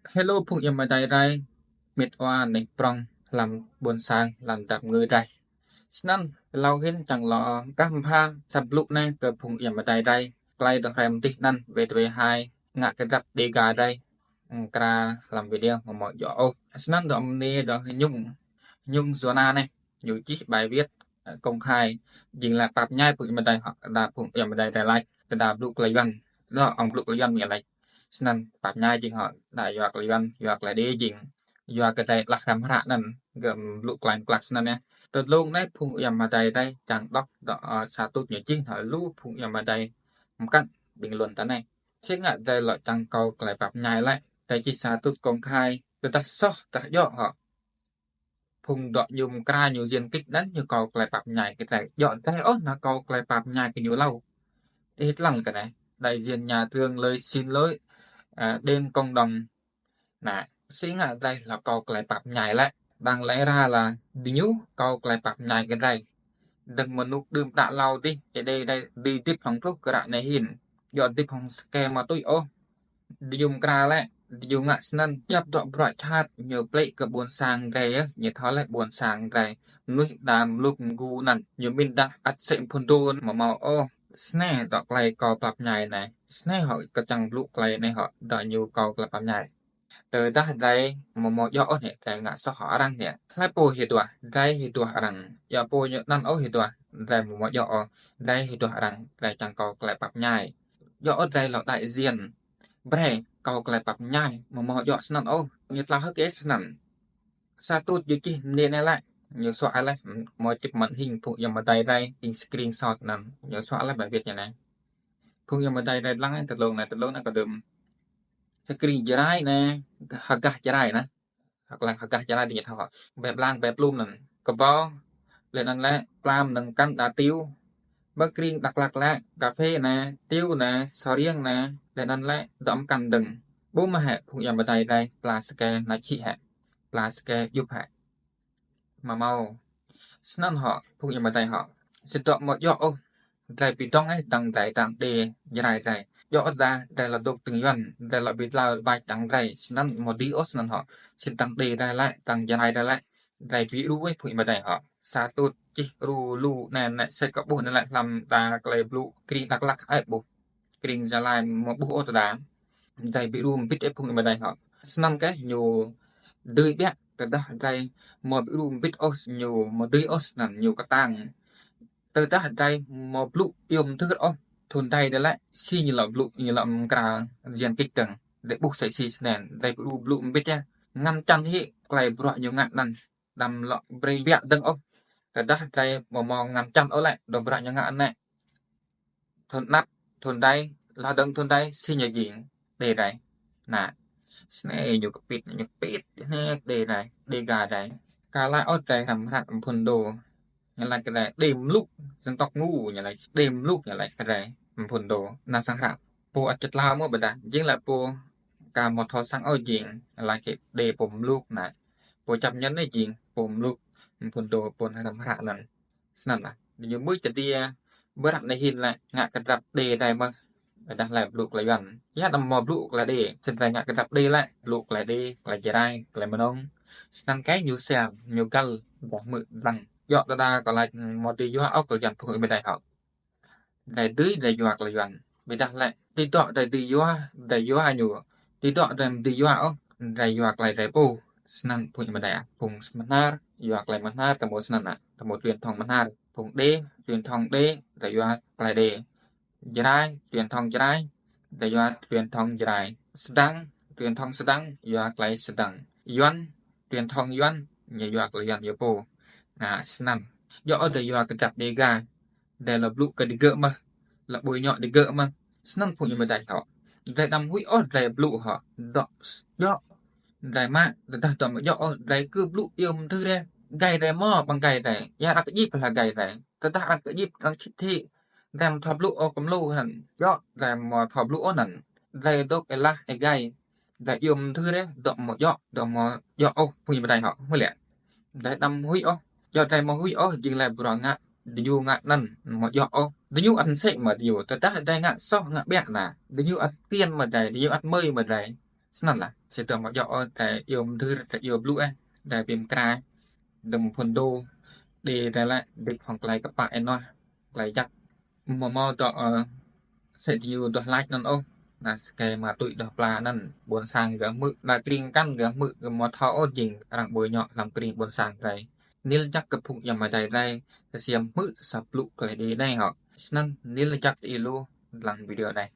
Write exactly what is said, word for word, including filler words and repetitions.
Hello phung ayŏng amai adei drei, mĭt wa anih prŏng hlăm ƀuôn sang lăn dap ngư drei. Snăn êlâo hĭn čiăng lŏ kah mbha sa blŭ anei kơ phung ayŏng amai adei drei, klei dôk hrăm dih anăn wê dua hai ngă kdrăp Dega drei, mkra hlăm video amâo mâo djŏ ôh. Snăn dŏ mniê dŏ Nhung, Nhung Zuana anei, ñu čih bài viết công khai, jing lĕ pap mñai phung ayŏng amai adei hŏ, đa phung ayŏng amai adei drei lač, đa blŭ klei Yuăn, đa ŏng blŭ klei Yuăn ñu lač. Snăn pap mñai jing hŏ, đa yua klei Yuăn, yua klei Đê jing, yua kơ drei alah hrăm hră anăn, gơ̆ blŭ klei mklăk snăn yơh. Tơ dlông anei phung ayŏng amai adei drei čiăng dôk dŏ, ơ, sa tŭt ñu čih hŏ lu phung ayŏng amai adei mkăn bình luận ta anei. Si ngă drei lŏ čiăng kâo klei pap mñai lĕ, drei čih sa tŭt công khai, tơdah soh, tơdah djŏ hŏ. Phung dŏ ñu mkra ñu diễn kịch anăn ñu kâo klei pap mñai kơ drei. Djŏ drei ôh nao kâo klei pap mñai kơ ñu êlâo. Ih tlăng kơ anei, đại diện nhà trường lời xin lỗi, à, đến cộng đồng. Nă, si ngă drei lŏ kâo klei pap mñai lĕ, đang lĕ ra lĕ diñu kâo klei pap mñai kơ drei. Dơ̆ng mnŭk đưm đă êlâo dih, êdei drei dưi hdĭp hŏng truh kơ ară anei hĭn. Djŏ hdĭp hŏng sa kơ ma túy ôh. Diñu mkra lĕ, diñu ngă snăn, djăp dŏ bruă jhat, ñu plĕ kơ ƀuôn sang drei yơh, ñu thâo lĕ ƀuôn sang drei. Mnuih đa mluk mgu anăn, ñu mĭn dah ăt sĕ mphŭn dô amâo mâo ôh. Snei dŏ klei kâo pap mñai anei. Snei hŏ kơ čiăng blŭ klei anei hŏ, dŏ ñu kâo klei pap mñai. Tơdah drei amâo mâo djŏ ôh anei, drei ngă soh hŏ arăng anei. Hlei pô hiu duah, drei hiu duah arăng. Djŏ pô ñu anăn ôh hiu duah, drei amâo mâo djŏ ôh, drei hiu duah arăng, drei čiăng kâo klei pap mñai. Djŏ ôh drei lŏ đại diện. Brei kâo klei pap mñai, amâo mâo djŏ snăn ôh, ñu tlao hơ̆k ê snăn. Sa tŭt ñu čih mniê anei lĕ, ñu suă leh, mâo čĭp màn hình phung ayŏng amai adei drei, in screenshot anăn, ñu suă leh bài viết ñu anei. Phung ayŏng amai adei drei dlăng, tơ dlông anei, tơ dlông anei kơ đưm. Hơkrĭng Jrai anei, hgah Jrai anei. Hơkrĭng hgah Jrai dih ñu thâo hŏ. Bĕ blang, bĕ plŭm anăn. Kbao, leh anăn lĕ, plam nơ̆ng kăn đa tiu. Bơ krĭng Dak Lak lĕ, cà phê anei, tiu anei, sô riêng anei, leh anăn lĕ, dŏ mkăn dơ̆ng. Ƀu mă hĕ phung ayŏng amai adei drei, pla sa kơ na čhĭ hĕ. Pla sa kơ djup hĕ. Amâo mâo. Snăn hŏ, phung ayŏng amai adei hŏ. Sĭt dŏ amâo djŏ ôh. Drei bi dŏng êh, dăng drei dăng Đê Jrai drei. Djŏ ôh đa, drei lŏ dôk tơ̆ng Yuăn, drei lŏ bi tlao bač dăng drei. Snăn amâo dưi ôh snăn hŏ. Sĭt dăng Đê drei lĕ, dăng Jrai drei lĕ. Drei bi đru êh phung ayŏng amai adei hŏ. Sa tŭt čih đru lu anei anei sĕ kơ ƀuh anei lĕ hlăm ta klei blŭ krĭng Dak Lak ăt ƀuh. Krĭng Gia Lai amâo ƀuh ôh tơdah. Drei bi đru mbĭt êh phung ayŏng amai adei hŏ. Snăn kơ ñu dưi ƀiă tơdah drei amâo bi đru mbĭt ôh ñu amâo dưi ôh snăn ñu ktang. Tơdah drei amâo blŭ iêu mthưr ôh, thŭn drei lĕ, si ñu lŏ blŭ, ñu lŏ mkra diễn kịch dơ̆ng. Drei ƀuh sĕ si snăn, drei bi đru blŭ mbĭt yơh. Ngăn chặn hĕ klei bruă ñu ngă anăn. Đăm lŏ brei ƀiă dơ̆ng ôh. Tơdah drei amâo mâo ngăn chặn ôh lĕ, dŏ bruă ñu ngă anei. Thŭn anăp, thŭn drei, lŏ dơ̆ng thŭn drei, si ñu jing, Đê drei. Nă, snei ñu kpĭt, ñu kpĭt, anei Đê drei, Đê ga drei. Ka lă ôh drei hrăm hră mphŭn dô. Ñu lač kơ drei, Đê mluk, dân tộc ngu, ñu lač, Đê mluk, ñu lač kơ drei, mphŭn dô, nă sang hră. Pô ăt čĭt tlao mơh ƀiădah, jing lĕ pô, ka amâo thâo săng ôh jing, lač kơ Đê pô mluk nă. Pô chấp nhận anei jing, pô mluk, mphŭn dô, pô hrăm hră anăn. Snăn lah. Diñu mưč tơdah, ƀiădah anei hĭn lĕ, ngă kdrăp Đê drei mơh. Ƀiădah lĕ blŭ klei Yuăn. Ya đăm mâo blŭ klei Đê, sĭt drei ngă kdrăp Đê lĕ, blŭ klei Đê, klei Jrai, klei Mnông. Snăn kơ ñu siam, ñu găl, ƀuh mưč dlăng. Djŏ tơdah kâo lač amâo dưi yua ôh klei Yuăn phung ayŏng amai adei hŏ. Drei dưi drei yua klei Yuăn. Ƀiădah lĕ, ti dŏ drei dưi yua, drei yua ñu. Ti dŏ drei dưi yua ôh, drei yua klei drei pô. Snăn phung ayŏng amai adei, phung Mnar, yua klei Mnar, tơ mâo snăn nă, tơ mâo truyền thống Mnar. Phung Đê, truyền thống Đê, drei yua klei Đê. Jrai, truyền thống Jrai, drei yua truyền thống Jrai. Sdăng, truyền thống Sdăng, yua klei Sdăng. Yuăn, truyền thống Yuăn, ñu yua klei Yuăn yua pô. Nă, snăn. Djŏ ôh drei yua kdrăp Đê ga. Drei lŏ blŭ kơ digơ̆ mơh. Lŏ ƀuh ñu digơ̆ mơh. Snăn phung ayŏng amai adei hŏ. Drei đăm huĭ ôh drei blŭ hŏ. Dŏ s-, djŏ. Drei mă, tơdah dŏ amâo djŏ ôh, drei kơ blŭ iêu mthưr drei. Gai drei mâo, ƀăng gai drei. Ya arăng kơ djip lah gai drei. Tơdah arăng kơ djip, arăng čhĭt hĕ. Drei amâo thâo blŭ ôh kơ mluk anăn. Djŏ, drei amâo thâo blŭ ôh anăn. Drei dôk êlah êgai. Drei iêu mthưr drei, dŏ amâo djŏ, dŏ amâo djŏ ôh, phung ayŏng amai adei hŏ. Mơh lĕ. Drei đăm huĭ ôh. Djŏ drei amâo huĭ ôh, jing lĕ bruă ngă, diñu ngă anăn, amâo djŏ ôh. Diñu ăt msĕ mơh diñu, tơdah drei ngă soh ngă ƀiă nă. Diñu ăt kiăng mơh drei, diñu ăt mơi mơh drei. Snăn lah. Sĭt dah amâo djŏ ôh, drei iêu mthưr, drei iêu blŭ, ơ, drei bi mkra, dơ̆ng phŭn dô, đĭ drei lĕ, dĭp hŏng klei kpă ênuah, klei jăk. Amâo mâo dŏ, ơ, msĕ diñu duah lač anăn ôh. Anăn si kơ ma túy duah pla anăn, ƀuôn sang gơ̆ hmư̆, đa krĭng mkăn gơ̆ hmư̆, gơ̆ amâo thâo ôh jing arăng ƀuh ñu hlăm krĭng ƀuôn sang drei. Nĭl jăk kơ phung ayŏng amai adei drei, ksiêm hmư̆ sa blŭ klei đĭ anei hŏ. Snăn nĭl jăk ti lu dlăng video anei.